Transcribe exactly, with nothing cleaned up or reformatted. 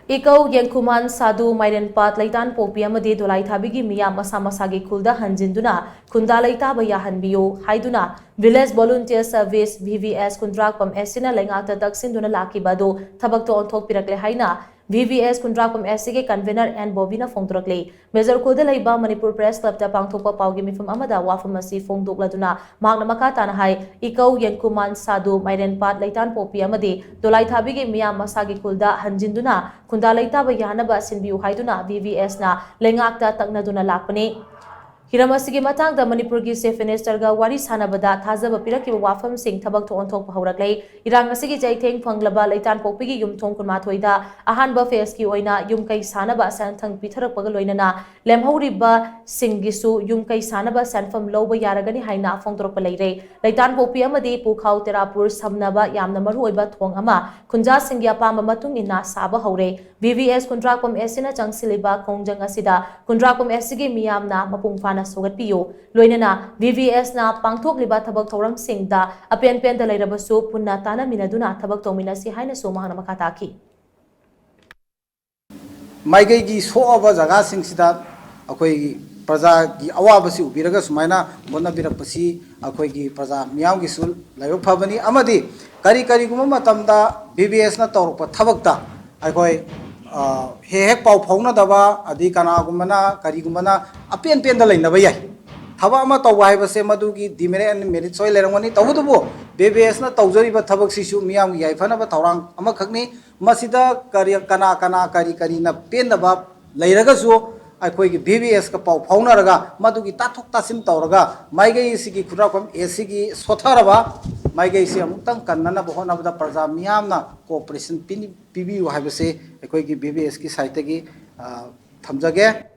ꯏꯀꯧ ꯌꯦꯡꯈꯨꯃꯥꯟ ꯁꯥꯗꯨ ꯃꯥꯏꯔꯦꯟꯄꯥꯠ ꯂꯩꯇꯥꯟ ꯄꯣꯛꯄꯤ ꯑꯃꯗꯤ ꯗꯣꯂꯥꯏꯊꯥꯕꯤꯒꯤ ꯃꯤꯌꯥꯝ ꯃꯁꯥ ꯃꯁꯥꯒꯤ ꯈꯨꯜꯗ ꯍꯟꯖꯤꯟꯗꯨꯅ ꯈꯨꯟꯗꯥ ꯂꯩꯇꯥꯕ ꯌꯥꯍꯟꯕꯤꯌꯨ ꯍꯥꯏꯗꯨꯅ Village Volunteer Service, V V S, ꯈꯨꯟꯗ꯭ꯔꯥꯛꯄꯝ ꯑꯦꯁ ꯁꯤꯅ ꯂꯩꯉꯥꯛꯇ ꯇꯛꯁꯤꯟꯗꯨꯅ ꯂꯥꯛꯈꯤꯕ ꯑꯗꯨ ꯊꯕꯛꯇ ꯑꯣꯟꯊꯣꯛꯄꯤꯔꯛꯂꯦ ꯍꯥꯏꯅ V V S ꯈꯨꯟꯗ꯭ꯔꯥꯛꯄꯝ ꯑꯦꯁ ꯁꯤꯒꯤ convener ꯑꯦꯟ ꯕꯣꯕꯤꯅ ꯐꯣꯡꯗꯣꯔꯛꯂꯤ꯫ ꯃꯦꯖꯔ ꯈꯨꯜꯗ ꯂꯩꯕ ꯃꯅꯤꯄꯨꯔ ꯄ꯭ꯔꯦꯁ ꯀ꯭ꯂꯕꯇ ꯄꯥꯡꯊꯣꯛꯄ ꯄꯥꯎꯒꯤ ꯃꯤꯐꯝ ꯑꯃꯗ ꯋꯥꯐꯝ ꯑꯁꯤ ꯐꯣꯡꯗꯣꯛꯂꯗꯨꯅ ꯃꯍꯥꯛꯅ ꯃꯈꯥ ꯇꯥꯅ ꯍꯥꯏ, ꯏꯀꯧ ꯌꯦꯡꯈꯨꯃꯥꯟ ꯁꯥꯗꯨ ꯃꯥꯏꯔꯦꯟꯄꯥꯠ ꯂꯩꯇꯥꯟ ꯄꯣꯛꯄꯤ ꯑꯃꯗꯤ ꯗꯣꯂꯥꯏꯊꯥꯕꯤꯒꯤ ꯃꯤꯌꯥꯝ ꯃꯁꯥꯒꯤ ꯈꯨꯜꯗ ꯍꯟꯖꯤꯟꯗꯨꯅ ꯈꯨꯟꯗꯥ ꯂꯩꯇꯥꯕ ꯌꯥꯅꯕ ꯁꯤꯟꯕꯤꯌꯨ ꯍꯥꯏꯗꯨꯅ V V S ꯅ ꯂꯩꯉꯥꯛꯇ ꯇꯛꯅꯗꯨꯅ ꯂꯥꯛꯄꯅꯤ꯫ ꯍꯤꯔꯝ ꯑꯁꯤꯒꯤ ꯃꯇꯥꯡꯗ ꯃꯅꯤꯄꯨꯔꯒꯤ Chief Minister ꯒ ꯋꯥꯔꯤ ꯁꯥꯟꯅꯕꯗ ꯊꯥꯖꯕ ꯄꯤꯔꯛꯈꯤꯕ ꯋꯥꯐꯝꯁꯤꯡ ꯊꯕꯛ ꯊꯧ ꯑꯣꯟꯊꯣꯛꯄ ꯍꯧꯔꯛꯂꯦ꯫ ꯏꯔꯥꯡ ꯑꯁꯤꯒꯤ ꯆꯩꯊꯦꯡ ꯐꯪꯂꯕ ꯂꯩꯇꯥꯟꯄꯣꯛꯄꯤꯒꯤ ꯌꯨꯝꯊꯣꯡ ꯀꯨꯟꯃꯥꯊꯣꯏꯗ ꯑꯍꯥꯟꯕ phase ꯀꯤ ꯑꯣꯏꯅ ꯌꯨꯝ ꯀꯩ ꯁꯥꯅꯕ ꯁꯦꯟꯊꯪ ꯄꯤꯊꯔꯛꯄꯒ ꯂꯣꯏꯅꯅ ꯂꯦꯝꯍꯧꯔꯤꯕꯁꯤꯡꯒꯤꯁꯨ ꯌꯨꯝ ꯀꯩ ꯁꯥꯅꯕ ꯁꯦꯟꯐꯝ ꯂꯧꯕ ꯌꯥꯔꯒꯅꯤ ꯍꯥꯏꯅ ꯐꯣꯡꯗꯣꯔꯛꯄ ꯂꯩꯔꯦ꯫ ꯂꯩꯇꯥꯟꯄꯣꯛꯄꯤ ꯑꯃꯗꯤ ꯄꯨꯈꯥꯎ ꯇꯦꯔꯥꯄꯨꯔ ꯁꯝꯅꯕ ꯌꯥꯝꯅ ꯃꯔꯨꯑꯣꯏꯕ ꯊꯣꯡ ꯑꯃ ꯈꯨꯟꯖꯥꯁꯤꯡꯒꯤ ꯑꯄꯥꯝꯕ ꯃꯇꯨꯡ ꯏꯟꯅ ꯁꯥꯕ ꯍꯧꯔꯦ꯫ V V S ꯈꯨꯟꯗ꯭ꯔꯥꯛꯄꯝ ꯑꯦꯁ ꯁꯤꯅ ꯆꯪꯁꯤꯜꯂꯤꯕ ꯈꯣꯡꯖꯪ ꯑꯁꯤꯗ ꯈꯨꯟꯗ꯭ꯔꯥꯛꯄꯝ ꯑꯦꯁ ꯁꯤꯒꯤ ꯃꯤꯌꯥꯝꯅ ꯃꯄꯨꯡ ꯐꯥꯅ ꯁꯧꯒꯠꯄꯤꯌꯨ꯫ ꯂꯣꯏꯅꯅ V V S ꯅ ꯄꯥꯡꯊꯣꯛꯂꯤꯕ ꯊꯕꯛ ꯊꯧꯔꯝꯁꯤꯡꯗ ꯑꯄꯦꯟ ꯄꯦꯟꯗ ꯂꯩꯔꯕꯁꯨ ꯄꯨꯟꯅ ꯇꯥꯟꯅꯃꯤꯟꯅꯗꯨꯅ ꯊꯕꯛ ꯇꯧꯃꯤꯟꯅꯁꯤ ꯍꯥꯏꯅꯁꯨ ꯃꯍꯥꯛꯅ ꯃꯈꯥ ꯇꯥꯈꯤ꯫ ꯃꯥꯏꯀꯩꯒꯤ ꯁꯣꯛꯑꯕ ꯖꯒꯥꯁꯤꯡꯁꯤꯗ ꯑꯩꯈꯣꯏꯒꯤ ꯄ꯭ꯔꯖꯥꯒꯤ ꯑꯋꯥꯕꯁꯤ ꯎꯕꯤꯔꯒ ꯁꯨꯃꯥꯏꯅ ꯍꯣꯠꯅꯕꯤꯔꯛꯄꯁꯤ ꯑꯩꯈꯣꯏꯒꯤ ꯄ꯭ꯔꯖꯥ ꯃꯤꯌꯥꯝꯒꯤꯁꯨ ꯂꯥꯏꯕꯛ ꯐꯕꯅꯤ꯫ ꯑꯃꯗꯤ ꯀꯔꯤ ꯀꯔꯤꯒꯨꯝꯕ ꯃꯇꯝꯗ V V S ꯅ ꯇꯧꯔꯛꯄ ꯊꯕꯛꯇ ꯑꯩꯈꯣꯏ ꯍꯦꯛ ꯍꯦꯛ ꯄꯥꯎ ꯐꯥꯎꯅꯗꯕ ꯑꯗꯩ ꯀꯅꯥꯒꯨꯝꯕꯅ ꯀꯔꯤꯒꯨꯝꯕꯅ ꯑꯄꯦꯟ ꯄꯦꯟꯗ ꯂꯩꯅꯕ ꯌꯥꯏ꯫ ꯊꯕꯛ ꯑꯃ ꯇꯧꯕ ꯍꯥꯏꯕꯁꯦ ꯃꯗꯨꯒꯤ demerit and merit ꯁꯣꯏ ꯂꯩꯔꯝꯒꯅꯤ꯫ ꯇꯧꯕꯇꯕꯨ V V S ꯅ ꯇꯧꯖꯔꯤꯕ ꯊꯕꯛꯁꯤꯁꯨ ꯃꯤꯌꯥꯝꯒꯤ ꯌꯥꯏꯐꯅꯕ ꯊꯧꯔꯥꯡ ꯑꯃꯈꯛꯅꯤ꯫ ꯃꯁꯤꯗ ꯀꯔꯤ ꯀꯅꯥ ꯀꯅꯥ ꯀꯔꯤ ꯀꯔꯤꯅ ꯄꯦꯟꯗꯕ ꯂꯩꯔꯒꯁꯨ ꯑꯩꯈꯣꯏꯒꯤ V V S ꯀ ꯄꯥꯎ ꯐꯥꯎꯅꯔꯒ ꯃꯗꯨꯒꯤ ꯇꯥꯊꯣꯛ ꯇꯥꯁꯤꯟ ꯇꯧꯔꯒ ꯃꯥꯏꯀꯩ ꯑꯁꯤꯒꯤ ꯈꯨꯟꯗ꯭ꯔꯥꯛꯄꯝ ꯑꯦꯁ ꯁꯤꯒꯤ ꯁꯣꯊꯔꯕ ꯃꯥꯏꯀꯩꯁꯤ ꯑꯃꯨꯛꯇꯪ ꯀꯟꯅꯅꯕ ꯍꯣꯠꯅꯕꯗ ꯄ꯭ꯔꯖꯥ ꯃꯤꯌꯥꯝꯅ cooperation ꯄꯤꯕꯤꯌꯨ ꯍꯥꯏꯕꯁꯤ ꯑꯩꯈꯣꯏꯒꯤ V V S ꯀꯤ side ꯇꯒꯤ ꯊꯝꯖꯒꯦ꯫